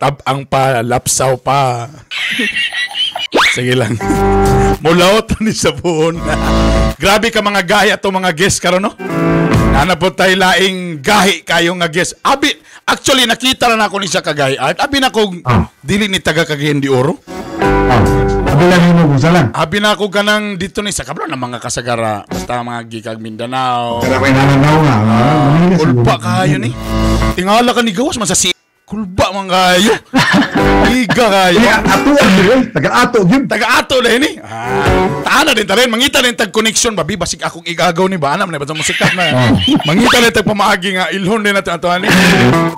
Tabang pa, lapsaw pa. Sige lang. Mulaot ni sa buon. Grabe ka mga gahi ato mga guest karon, no? Nana po tayo laing gahi kayo nga guest. Abi, actually nakita na nako ni siya kagahi art. Abi na kog dili ni taga Cagayan de Oro. Oh. Abi lang nimo kung lang. Abi na ako kanang dito ni sa kablo ng mga kasagara. Basta mga gikag Mindanao. Kaya may nananaw nga. Kulba kayo ni. Tingala ka ni gawas man sa si kulba man kayo. Iga kayo. Iya, ato ang dire, taga-ato gyud. Taga-ato na ini. Taana din ta rin. Mangita din tag connection ba? Basig akong igagaw ni ba? Anam na ba? Musikat na. Mangita din tag pamaagi nga ilhon din natin ato ani.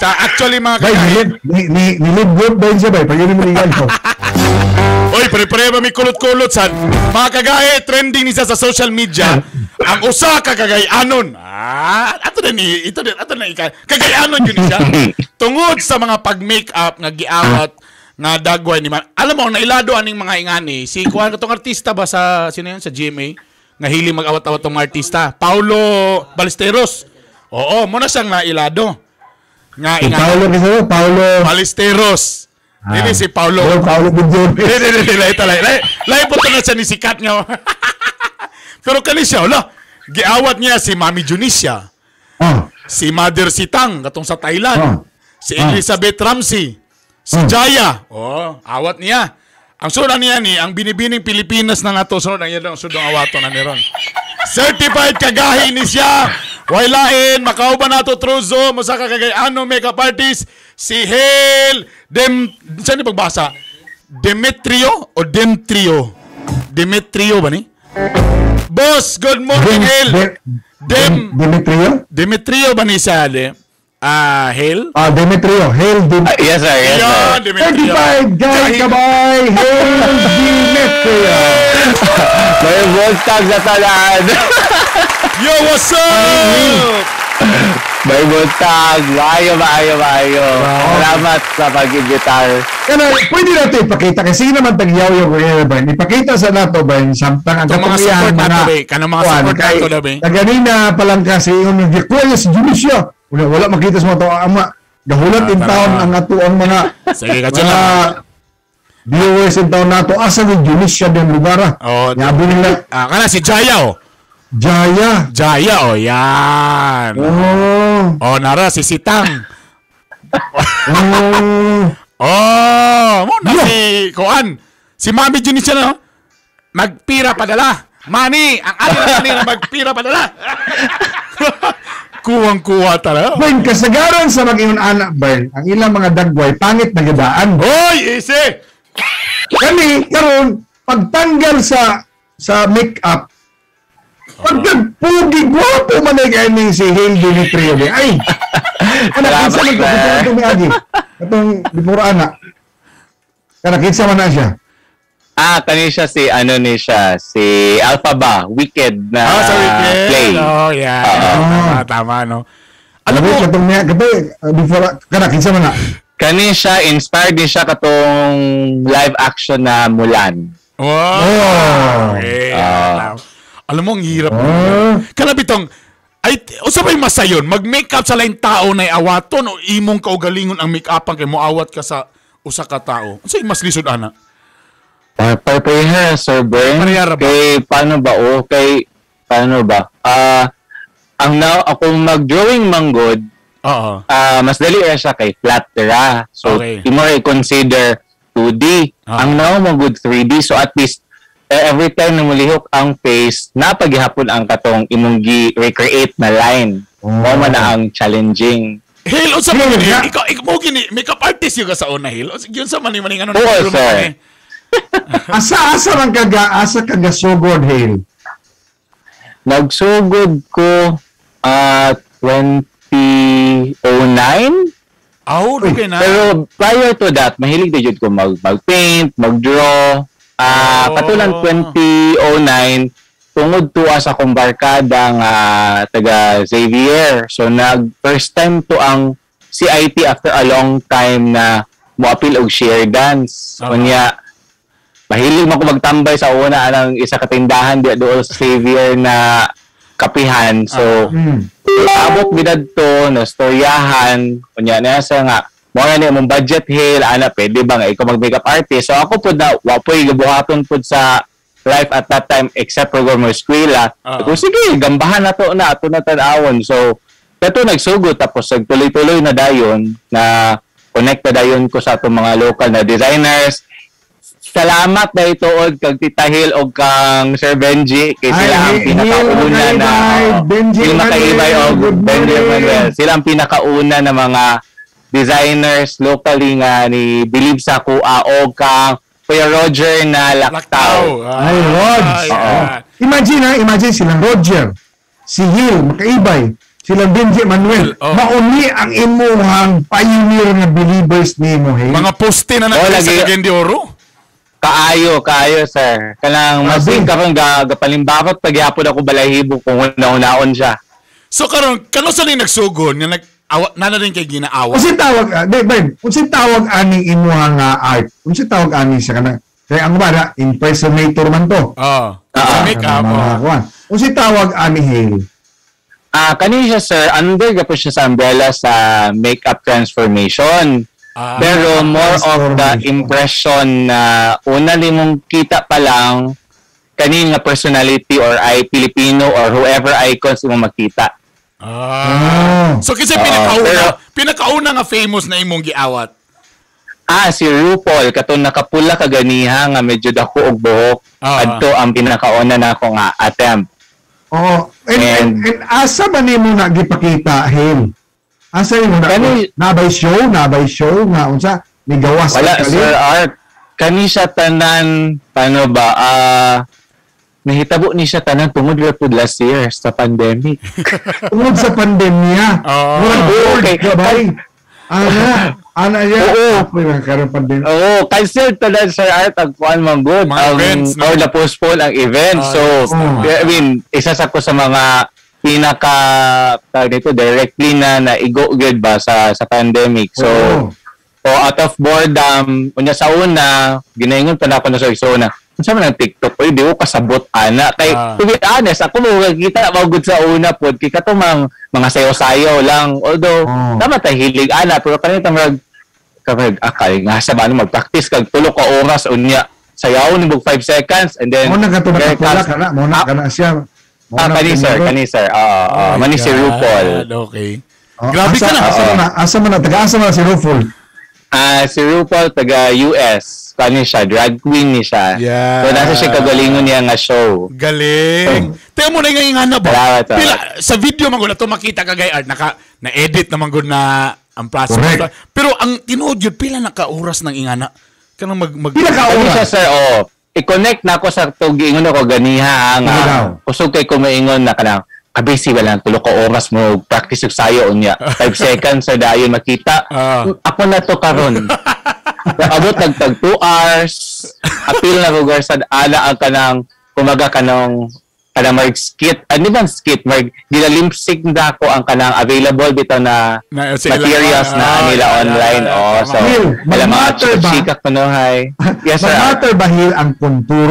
Actually mga Bay, ni ni live ba siya bay? Pag yun mo igagaw. Oy, pare-pare ba may kulot-kulot sad. Mga kagahe, trending ni siya sa social media. Ang usa ka kagayanon. Ato din ito din ato na ika. Kagayanon yun siya. Tungod sa mga pag-makeup nga giawat nga dagway ni man. Alam mo, nailado aning mga ingani, si kuan katong artista ba sa sino yun sa GMA nga hili mag-awat-awat tong mga artista, Paulo Ballesteros. Oo, mo na siyang nailado. Nga Si ingani. Paolo kasi Paolo. Ballesteros. Dili si Paulo. Paolo Paolo Gutierrez. Dili, dili, dili, lahi talay. Lahi, lahi po to na siya ni sikat nga. Pero kani siya, wala. Giawat niya si Mami Junisia, si Mother Sitang, katong sa Thailand, si Elizabeth Ramsey, si Jaya. Oh, awat niya. Ang sunod niya ni, ang Binibining Pilipinas na nga to, sunod ang iya ang sunod ang awato na meron. Certified kagahi ni siya. Way lain, makauban nato through Zoom, usa ka kagayano makeup artist, si Hale Dem, saan ni pagbasa? Demetrio o Demtrio? Demetrio ba ni? Boss, good morning, Hale. Dem, Demetrio? Demetrio ba ni siya, de? Hale? Demetrio. Hail Demetrio. Yes, sir. Yes, sir. Yan, Demetrio. 35 Guy Kabay, Hail Demetrio. May buntag sa tanan. Yo, what's up? May buntag. Maayo, maayo, maayo. Salamat sa pag-imbitar. Kana, pwede natin ipakita kasi naman tagyaw yung kuya ba? Ipakita sa nato ba samtang ang Itong mga katong iyang support nato, be. Kanang mga kuwan, support kay nato, be. Kaganina pa lang kasi yung kuya si Julicia. Wala, wala makita sa mga tao ama. Gahulat in tara. town ang ato ang mga Sige, katso mga lang. viewers in town nato. Asa ni Julicia din lugar? Oh, Yabi nila kana si Jaya, oh. Jaya. Jaya, oh, yan. Oh. Oh, nara, si Sitang. Oh. Oh, mo na si Kuan. Si Mami Junicia na, oh. Magpira padala. Mani, ang ali na mani na magpira padala. Kuwang-kuwa talaga. Bern, kasagaran sa mag-ingon anak, Bern, ang ilang mga dagway, pangit na gadaan. Hoy, easy! Kani, karon pagtanggal sa make-up, pagkagpugi, gwapo man ay kayo si Hale Demetrio. Di. Ay! Anak, Salamat, kinsa man sir. to itong miagi? Itong before anak. Kana, kinsa man na siya? Kani siya si, ano ni siya, si Alpha Wicked na Sa weekend. play. Oh, yeah. Tama, tama, no? Alam mo, Katong miagi, katong, before, kana, kinsa man na? Kani siya, inspired din siya katong live action na Mulan. Wow. Oh. Okay. Alam mo, ang hirap. Oh. Kanabitong, ay, usa ba'y masayon, mag-makeup sa laing tao na awaton o imong kaugalingon ang make-upan kay moawat ka sa usa ka tao? Unsay mas lisod ana? Pareha, Sir Bern. Pareha ra ba? Kay, paano ba? O, kay, paano ba? Ang now, ako mag-drawing manggod, mas dali ra siya kay flat ra. So, imo ra i-consider 2D. Ang now mo good 3D. So, at least, every time na mulihok ang face, napagihapon ang katong imong gi-recreate na line. Mao man na ang challenging. Hale, unsa man Hale, yun? nga. Ikaw mo gini makeup artist yung ka sa una, Hale. Unsa yun sa man ni maning ano Oo, nagturo mo sir. kani? Asa man kaga, asa kaga sugod, Hale? Nagsugod ko 2009. Aw, okay na. Pero prior to that, mahilig na jud ko mag-paint, mag-draw. Katulang 2009, tungod tuwa sa akong barkada nga taga Xavier. So nag first time to ang CIT after a long time na moapil og share dance. Unya mahilig man ko magtambay sa una anang isa ka tindahan di dool sa Xavier na kapihan. So abot mi dadto na storyahan unya na sa nga Mo na ni imong budget, Hale, ana, pwede ba nga ikaw mag makeup artist? So ako pud na wa po'y gabuhaton pud sa life at that time except for mo eskwela. Ako, sige, gambahan na to na ato na tan-awon. So kato nagsugod, tapos nagtuloy-tuloy na dayon na connect na dayon ko sa atong mga local na designers. Salamat na ituod kag Tita Hil og kang Sir Benji kay sila Ay, ang pinakauna Hil na Makaibay, oo. Benji Hil Makaibay Manuel, og good Benji morning. Manuel. Sila ang pinakauna na mga designers locally nga ni believe sa kuha og kang Kuya Roger na Laktaw. Laktaw. Ay, Rods. Ay, Oo. ah. Imagine ha, imagine silang Roger, si Gil, Makaibay, silang Benji Manuel. Oh. Mauni ang imuhang pioneer nga believers nimo, hey. Mga poste na Oh, nagkita sa lagi. Cagayan de Oro. Kaayo, kaayo, sir. Kanang Grabe. masing karon ga gapalimbakot pagyapon ako balahibo kung una-unaon siya. So karon kano sa ning nagsugon nga nag awa na na rin kay ginaawa. Unsay tawag, di, Ben, unsay tawag aning imuhang art? Unsay tawag ani siya kana? Kaya ang bana, impersonator man to. Ah. Ah, Sa makeup. Kanang mga Oh. kuwan. Unsay tawag ani, Hale? Ah, kani siya, sir, under ga po siya sa umbrella sa makeup transformation. Pero more of the Transformation. impression na una nimong kita pa lang kani nga personality or ay Filipino or whoever icons imong makita. Ah. So kasi Oo, pinakauna, pero- pinakauna nga famous na imong giawat. Ah, si RuPaul katong nakapula kaganiha nga medyo dako og buhok. Adto ang pinakauna na ako nga attempt. Oo. And asa ba nimo na gipakita, Hale? Asa nimo na? Nabay show, nabay show nga unsa nigawas Wala, ka Sir Art. Kani siya tanan, paano ba, nahitabo ni siya tanan tungod ra pud last year sa pandemic. Tungod sa pandemya. Oo. Murag bored Okay. ka bay. Ana, ana ya. Oo. Apoy man karon pandemya. Oo, cancel tanan, Sir Art, ang kuan man good. Mga Ang, events, no? Or na-postpone ang event. Ah, So, yes, tama. I mean, isa sa ko sa mga pinaka tawag nito, directly na naigo gyud ba sa pandemic. So, Oo. o out of boredom, unya sa una, ginaingon pa na ako na sa una. Unsa man ang TikTok? Uy, di ko kasabot ana. Kay to be honest, ako mo kita mao gud sa una pod kay kato mang mga sayo-sayo lang. Although tama ta hilig ana, pero kanita murag kamag akay nga sa ba ano, mag-practice kag tulo ka oras unya sayaw ni 5 seconds and then Mo na ka to there nakapula comes- ka na, mo na ka na siya. Mo Ah, na kani sir, primero. kani sir. Oo, Oh oo, my mani si God, RuPaul. Okay. Oh, Grabe asa, ka na. Asa man na, asa man na, taga asa man na si RuPaul? Ah, si RuPaul taga US. Kani siya, drag queen ni siya. Yeah. So nasa siya kagalingon niya nga show. Galing. Tingnan mo na yung nga na ba? Salamat, salamat. Pila, sa video man gud na to makita ka gay Art naka na-edit naman gud na ang process. Correct. Pero ang tinuod yun pila na ka oras ng ingana. Kanang mag mag Pila ka Kani oras? siya, sir, oh. I-connect na ako sa tug ingon ako ganiha nga. Sige daw. Kusog kay kumaingon na kanang kabisi wala lang tulo ka oras mo practice og sayo unya. 5 seconds sa dayon makita. Ako na to karon. Abot nagtag 2 hours. Apil na lugar sa ana ang kanang kumaga kanang kanang mag skit. Ano ba ang skit? Mag gilalimpsik na ako ang kanang available bitaw na Na, sa ilang- materials na nila online. Oh, tama. so Neil, wala mga mag-matter ba? chika kuno hay. Yes, sir. Mag-matter ba, Hil, ang contour?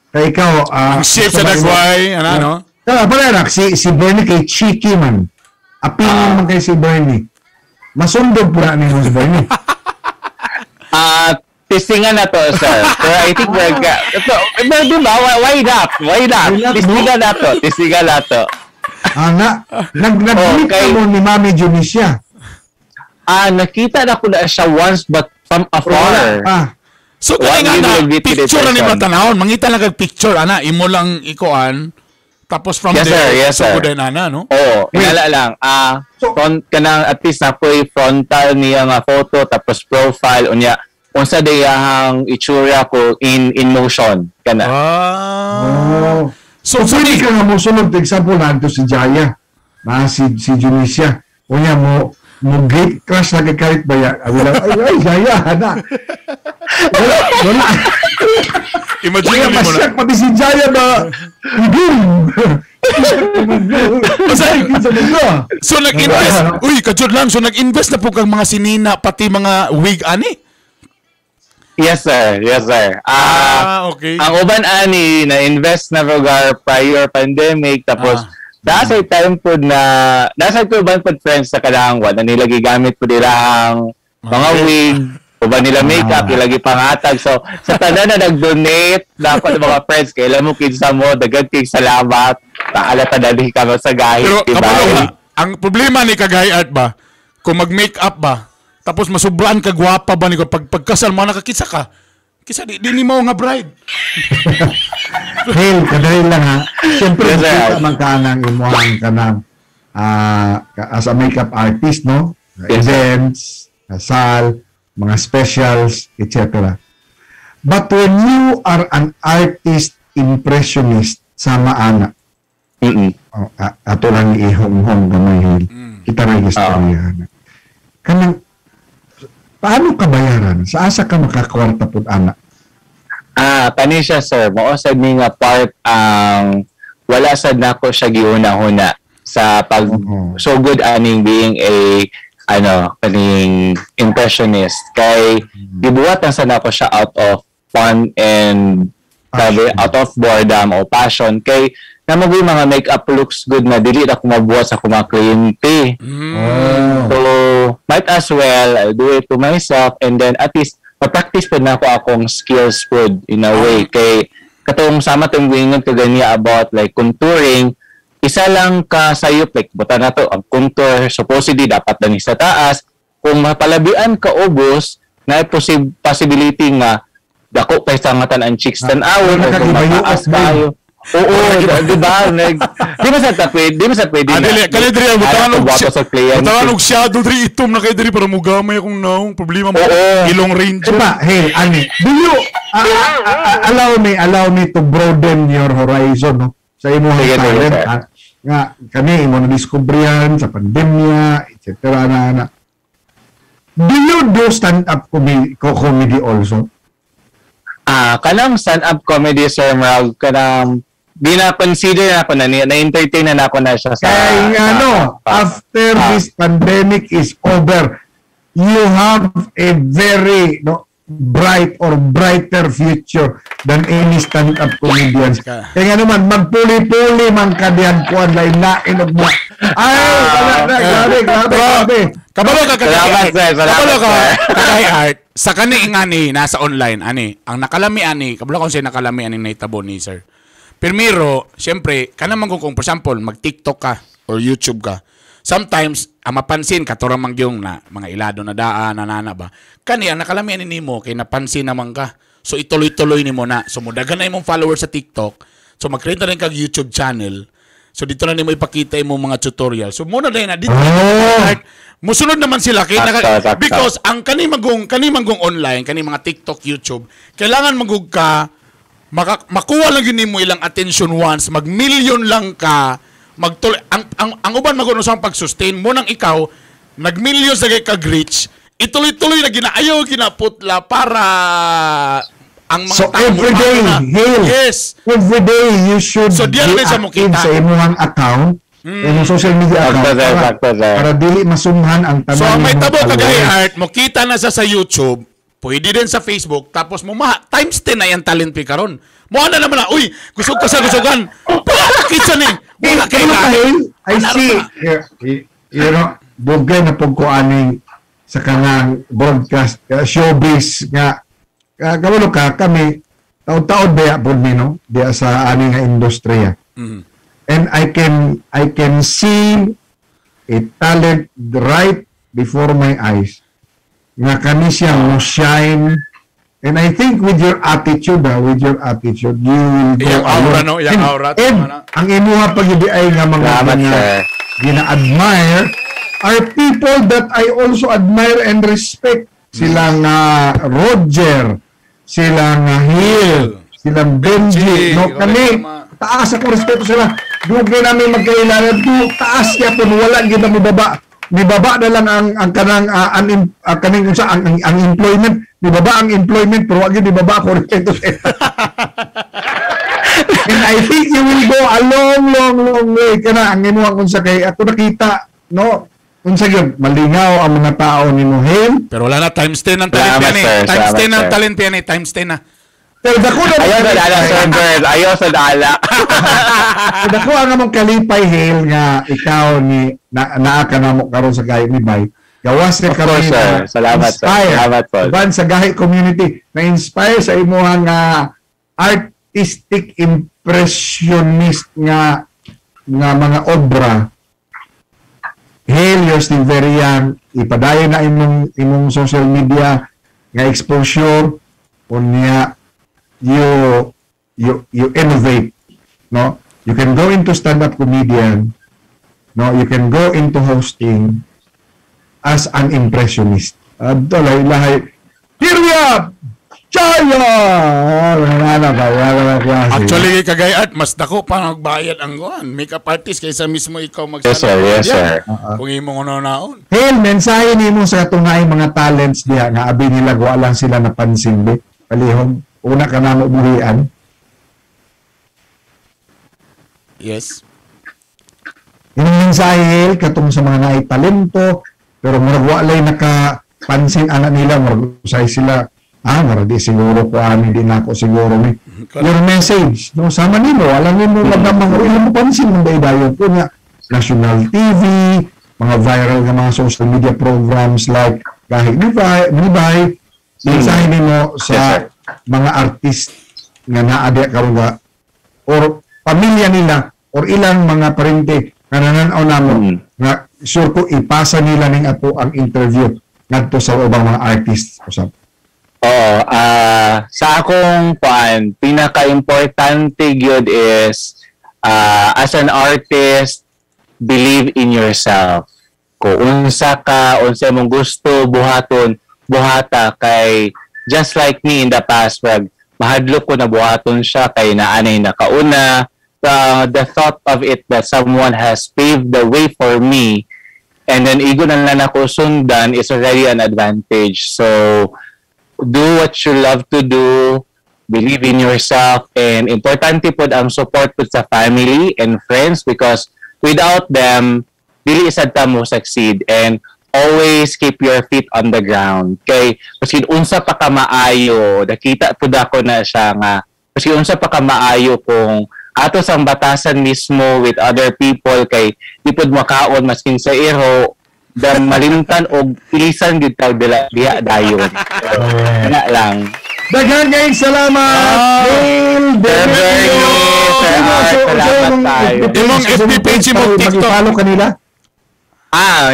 Kay ikaw, Ang shape sa dagway, ano no? Tama, pala anak, si Bernie kay cheeky man. Apingon man kay si Bernie. Masundog po na ni si Bernie. Ah, testingan na to, sir. Pero I think we're so, pero di ba? Why not? Why not? Why not, no? Testingan na to. Testingan na to. Ana, nag-meet Okay. ka mo ni Mami Junisia. Ah, nakita na ko na siya once but from Pero wala afar. pa. So One kani nga na will be to the picture na ni person. matanawon, mangita lang kag picture ana, imo lang ikuan. Tapos from Yes, there, sir. Yes, sir. sugod na ana, no? Oo, Wait. inala lang. Ah, So- front kanang at least na po'y frontal niya nga photo tapos profile unya unsa diyahang itsura ko in motion kana. Ah. Oh. So, So, so pwede ka nga mo sunod, for example, nandito si Jaya, na si Junisia. Unya mo, mo great crush na kay Karit ba yan? Ay, ay, ay, Jaya, ana. Wala, wala. Imagine Kaya mo na. masyak pati si Jaya ba? Boom! So nag-invest, uy, kajud lang, so nag-invest na po kang mga sinina, pati mga wig ani? Yes, sir. Yes, sir. Ah, Okay. Ang uban ani na invest na lugar prior pandemic tapos nasa time po na nasa ko uban po friends sa kadangwan na nila gigamit po nila ang mga wig, uban nila makeup, ilagi pangatag. So sa tanan na nag-donate, dapat mga friends, kailan mo kinsa mo, daghan kay salamat. Taala ta dali ka sa gahit, Pero diba? Kabalo ka, ang problema ni Kagay Art ba, kung mag-makeup ba, tapos masubraan ka gwapa ba ni ko pag pagkasal mo nakakisa ka. Kisa di ni mo nga bride. Hale, kadali lang ha. Siyempre, Yes, sir. makita man ka ng imuhang kanang as a makeup artist, no? Yes, sir. Events, kasal, mga specials, etc. But when you are an artist impressionist, sama ana, oh, ato lang ihong-hong gamay, Hale. Kita na yung istorya. Ana. Kanang, paano ka bayaran? Sa asa ka makakwarta pud ana? Ah, kani siya sir, mao sad ni nga part ang wala sad nako siya giuna-huna sa pag so good aning being a ano kaning impressionist kay gibuhat lang sad nako siya out of fun and sabi, Passion. out of boredom o passion kay namagoy mga makeup looks good na dili na ako mabuhat sa akong mga kliyente. Oh. So, might as well, I'll do it to myself and then at least, ma-practice pa na ako akong skills pod in a way. Kay, katong sama tong wingon to ganiya about like contouring, isa lang ka sayop, like buta na to, ang contour, supposedly dapat na ni sa taas. Kung mapalabian ka ubos, na possibility nga dako kay sangatan ang cheeks tan-awon o kung Nakagibayo mataas ka, babe. kayo. Oo, di ba? Di ba sa pwede, di ba sa pwede Ah, dili, kali diri ang butangan og butangan sa kliyente. butangan og shadow diri itom na kay diri para mugamay akong naong problema mo. Oo. Ilong ranger. Diba, hey, ani, do you, allow me to broaden your horizon, no? Sa imong Sige, sige, talent, sir. ha? Nga, kami, imo na diskubrihan sa pandemya, etc. Na. Do you do stand-up comedy also? Ah, kanang stand-up comedy sir Merl, kanang gina-consider na ako na na-entertain na ako na siya sa Kaya nga, no, after this pandemic is over, you have a very no bright or brighter future than any stand-up comedians. Kaya nga naman, magpuli-puli man ka diyan kuan lain-lain og mga. Ay, wala na, grabe, grabe, grabe. Kabalo ka Kagay Salamat, Art. sir. Salamat, Kabalo ka sir. Kagay Art. Sa kani nga ni nasa online ani, ang nakalami ani, kabalo ka kung sa'yo nakalami ani nahitabo ni sir. Primero, siyempre, kana man kung for example, mag-TikTok ka or YouTube ka. Sometimes, ang mapansin, katura man yung na, mga ilado na daan, nanana ba. Kani, ang nakalami ani nimo, kay napansin naman ka. So, ituloy-tuloy nimo na. So, mudagan na imong followers sa TikTok. So, mag-create na rin kag YouTube channel. So, dito na nimo ipakita imong mga tutorial. So, muna na na dito. Oh. Musunod naman sila kay Sakto, sakto. because ang kani manggong online, kani mga TikTok, YouTube, kailangan magug ka makuha lang yun nimo ilang attention once, mag-million lang ka, magtuloy ang uban maguno sa pag-sustain mo nang ikaw nag-millions na kay kag reach, ituloy-tuloy na ginaayaw ginaputla para ang mga So, tao every day, na, Hale. Yes. Every day, you should So, diyan be rin siya active mukita. sa imong account, imong social media Sakto, account, sir, para, sakto, sir. para dili masumhan ang tanan So ang may nimong tabo kagay followers. Art, mo kita na siya sa YouTube, pwede din sa Facebook, tapos mo ma times 10 na yung talent fee karon. Mo na naman na, uy, gusog ka sa gusugan. Kitsa ni. Wala kay Pero na. dahil, I Wala see, ra. you know, dugay na pug ko aning sa kanang broadcast, showbiz nga, kabalo ka, kami, taon-taon diya po mi, no? Diya sa aning nga industriya. And I can see a talent right before my eyes nga kani siya mo shine. And I think with your attitude you will go Iyang aura, along. no? Iyang And- aura, and tama na. ang imuha pag ay nga mga Salamat, mga sir. gina-admire are people that I also admire and respect. Sila nga Roger, sila nga Hill, silang Benji, Benji, no? correct, Kani, tama. taas ako respeto sila. Dugay namin magkailangan to, taas kaya po wala gid na mibaba. Mibaba na lang ang kanang kaning unsa ang employment, mibaba ang employment pero wag gid mibaba ako respeto sila. And I think you will go a long, long, long way. Kana, ang imuha kung sa kay, ako nakita, no? Unsa gyud malingaw ang mga tao ni Hale. Pero wala na, times 10 ang talent Salamat, yan eh. sir. Times Salamat, 10 ang sir. talent yan eh. Times 10 na. Pero dako na Ayaw sa dala, Sir Bert. Ayaw sa dala. Dako ang among kalipay Hale nga ikaw ni na, naa ka namo karon sa gayo ni Bay. Gawas na Of kami course, sir. na Salamat, sir. inspire. Salamat po. Uban sa Gahi community na inspire sa imuhang nga artistic impressionist nga nga mga obra. Hail, you're still very young. Ipadayon na imong imong social media nga exposure, unya you innovate, no? You can go into stand-up comedian, no? You can go into hosting as an impressionist. Adto lahi lahi. Here we are, Chaya! Wala ba? Wala ba klase? Actually, kagayat, mas dako pa magbayad ang kuan, makeup artist kaysa mismo ikaw mag Yes, sir. Yes, sir. Kung imong ano naon. Hail, mensahe nimo sa katong naay mga talents diha nga abi nila wa lang sila napansin be. Palihog, una ka namo buhian. Yes. Yung mensahe, Hail, katong sa mga naay talento pero murag wa lay nakapansin ana nila, murag usay sila, murag di siguro ko ani, di nako siguro ni. Your message, no, sama nimo, alam nimo magamang ila mo pansin man dayon kunya national TV, mga viral nga mga social media programs like Gahi Nibay, mensahe nimo sa Yes, sir. mga artist nga naa diha karon nga or pamilya nila or ilang mga parente nga nananaw namo nga sure ko ipasa nila ning ato ang interview ngadto sa ubang mga artists usab. Oo, sa akong kuan, pinaka-importante gyud is as an artist, believe in yourself. Kung unsa ka, unsa imong gusto buhaton, buhata kay just like me in the past, wag mahadlok ko na buhaton siya kay naanay nakauna. The thought of it that someone has paved the way for me and then igo na lang ako sundan is already an advantage. So do what you love to do, believe in yourself, and importante pod ang support pod sa family and friends because without them, dili sad ta mo succeed, and always keep your feet on the ground. Kay maski unsa pa ka maayo, nakita pud ako na siya nga maski unsa pa ka maayo kung ato sang batasan mismo with other people kay di pud makaon maskin sa iro dan malimtan og pilisan gyud tag dila diha dayon. Kana lang. Daghan kayong salamat. Hail Demetrio. Sir Art, salamat tayo. Imong FB page, imong TikTok. Mag-follow kanila.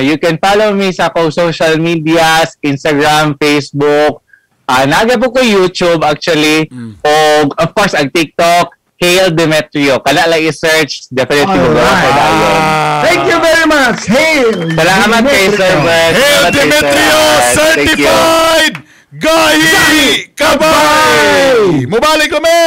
You can follow me sa akong social medias, Instagram, Facebook. Naga po ko YouTube actually. Og of course ang TikTok, Hail Demetrio. Kana lang i-search, definitely mo Alright. ko dayon. Thank you very much. Hail Salamat kay Sir Bert. Hail Salamat kay Sir Demetrio Art. Thank you. Certified Gahi Kabay! Mubalik kami!